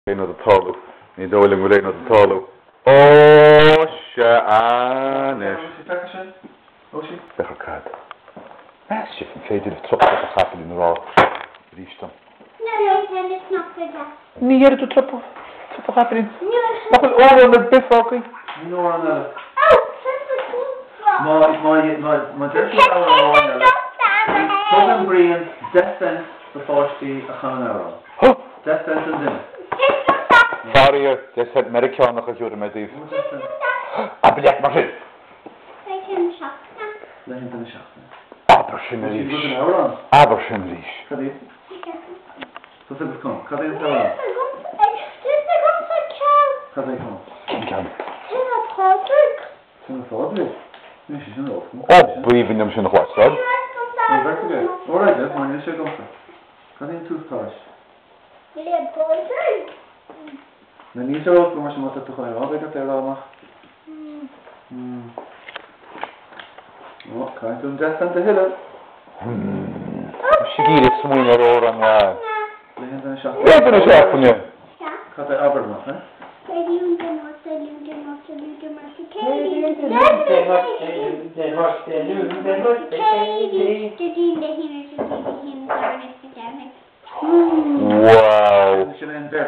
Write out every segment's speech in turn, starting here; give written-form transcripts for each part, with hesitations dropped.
Aon rud ag tarlú? Ní dóigh liom go bhfuil aon rud ag tarlú. Ó, sea anois. Féach ar cad. Meas sibh an féidir libh trup trup a chapaillín a rá arís dom? Ní dhéarfaidh tú trup trup a chapaillín. Nach bhfuil amhrán ar bith fágtha? Níl amhrán eile. Má deir tú amhrán amháin eile, tugann Brian 10 cent do pháistí a chanann amhrán. 10 cent an duine. Faraor, 10 cent Meiriceánach a thiúrfaidh mé daoibh. Abair leat mar sin! Laethanta na seachtaine. Abair sin arís. Abair sin arís. Cad é? Tusa agus Con. Cad é an t-amhrán? Cad é Con? Cén ceann? Sin Phádraig? Níl sé sin ar eolas agam. Ó, b'aoibhinn liom sin a chloisteáil. Ó, bheirt agaibh. Alright then, mar níl sé agamsa. Cad é an tús atá leis? Le Pádraig. Nó níl sé ar eolas agam mar sin má tá tú chun é a rá, beidh ort é a rá amach. Hmm. Ó, caithfidh tú an 10 cent a thuilleadh. Hmm. Tá sé ag iarraidh smaoineamh ar amhrán gearr. Laethanta na seachtaine. Laethanta na seachtaine! Cad é abair amach, eh? Wow!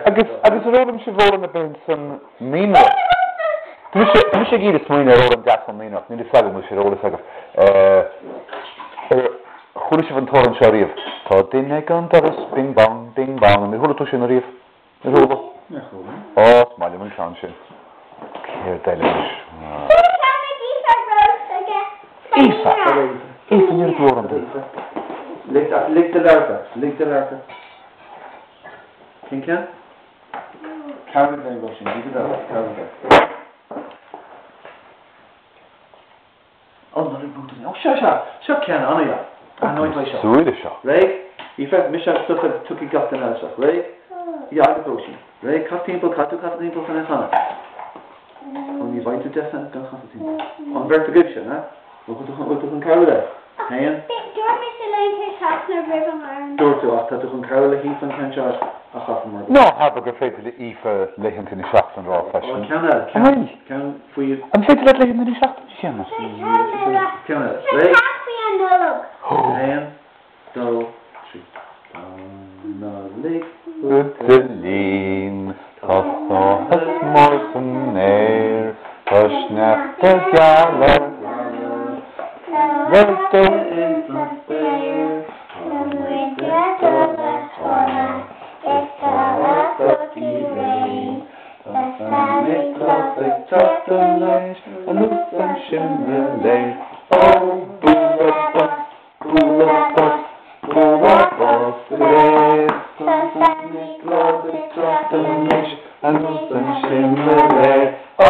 Agus, agus ar fhoghlaim sibh amhrán ar bith san naíonra? Tá mise, tá mise ag iarraidh smaoineamh ar amhrán deas ón naíonra ach níl fhios agam an bhfuil sé ar eolas agaibh. Ar chuala sibh an t-amhrán seo riamh? Tá duine ag an doras, bing bong, bing bong. Ar chuala tú sin ariamh? Ar chuala? Níor chuala. Ó, is maith liom an ceann sin. Céard eile anois? Aoife! Aoife, an ndéarfaidh tú amhrán dúinn? Lig, lig di labhairt, lig di labhairt. Cén ceann? Cabhraigh léi, Róisín, bí go breá, cabhraigh léi. Ó, Nollaig Bhútaí. Ó, seo, seo, seo ceann an-dheas. Aithneoidh mé seo. Súil é seo. Réidh? Aoife, mise agus tusa agus tiocfaidh gach duine eile isteach. Réidh? Yeah, agus Róisín. Réidh? Cas timpeall, caithfidh tú casadh timpeall chun é a chanadh. Ó, ní bhfaighidh tú 10 cent gan chasadh timpeall. An bheirt agaibhse, an ea? Bhfuil tú chun, bhfuil tú chun cabhrú léi? Haon. Dúirt mise laethanta seachtaine roimh an amhrán. Dúirt tú, ach tá tú chun cabhrú le hAoife an ceann seo a chasadh mar Ná habair gur féidir le Aoife laethanta na seachtaine a rá freisin. Ó, ceann eile, ceann, ceann faoi. An féidir leat laethanta na seachtaine a chéanna? Ceann eile. Réidh? Haon, dó, trí. Tá Nollaig a linn, tá áthas mór san aer, tá sneachta geal ar dóigh ins an spéir, tá muid ag dul le sona is tá na stocaí réidh, tá San Nioclás ag teacht anois anuas an simléar, Ó, bualadh bos, Bualadh bos, bualadh bos go léir, Tá San Nioclás ag teacht anois anuas an simléar. Ó,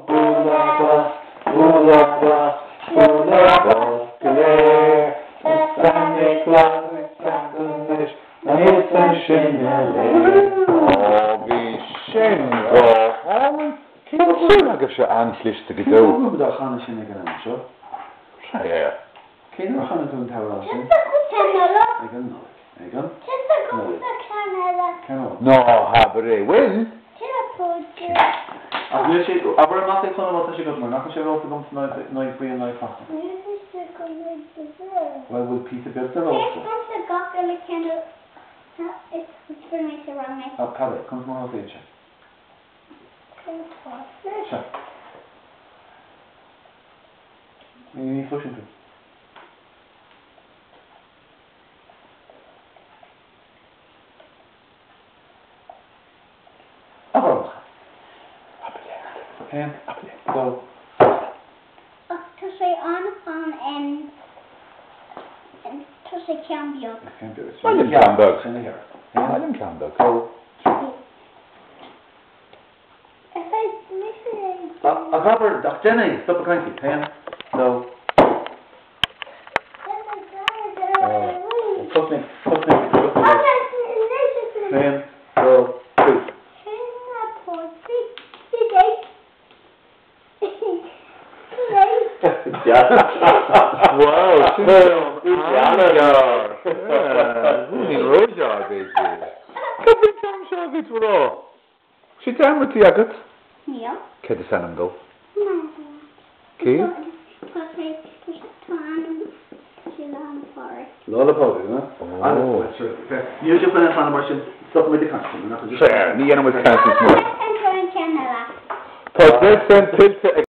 bualadh bos, bualadh bos, bualadh bos go léir, Tá San Nioclás ag teacht anois anuas an simléar. Ó, bhí sin go hálainn. Tá súil agaibhse an-chliste go deo. Cén fáth go raibh chanadh sin ag an am seo? Sea. Cén uair a chanann tú an t-amhrán sin? Sa Nollaig. Ag an Nollaig. Ag an Nollaig. Ceann eile. Ceann amháin. Ná habair é, bhfuil? Ach níl sé, abair amach é Conall má tá sé agat mar nach bhfuil sé ar eolas agamsa ná ag Brian ná ag Fachtna. Níl sé agam ag do bhfuil. Bhuel, bhfuil píosa beag de ar eolas agat? Is agamsa gach uile ceann is fuair mé sa rang é. Cad é? Conas mar a thosaíonn sé? Cén tosaigh? Seo. Ní chloiseann tú. Abair amach. Abair leat. Haon, dó, Ach tá sé an an en tá sé ceann beag. Ceann beag. Maith liom ceann beag. Sin a cheart. Maith liom ceann beag. Dó, trí. Ach abair, ach déan é! Stop ag caint. Haon, dó. Tosnaigh, tosnaigh, tosnaigh. Haon, dó, trí. Wow, sin ceann an-ghearr. Ní róghearr, b'fhéidir. Cad é an ceann seo agat a rá? Sé dearmad agat? Níl. Céard is ainm dó? Cé? Tá sé tá ainm tá sé Lá 'le Pádraig. Lá 'le Pádraig, ná? Ó. Níl sé chun é cheana mar sin stopfaidh muid ag caint. Sea, ní dhéanfaidh muid caint níos mó. An ceann eile. Tá 10 cent tuillte ag.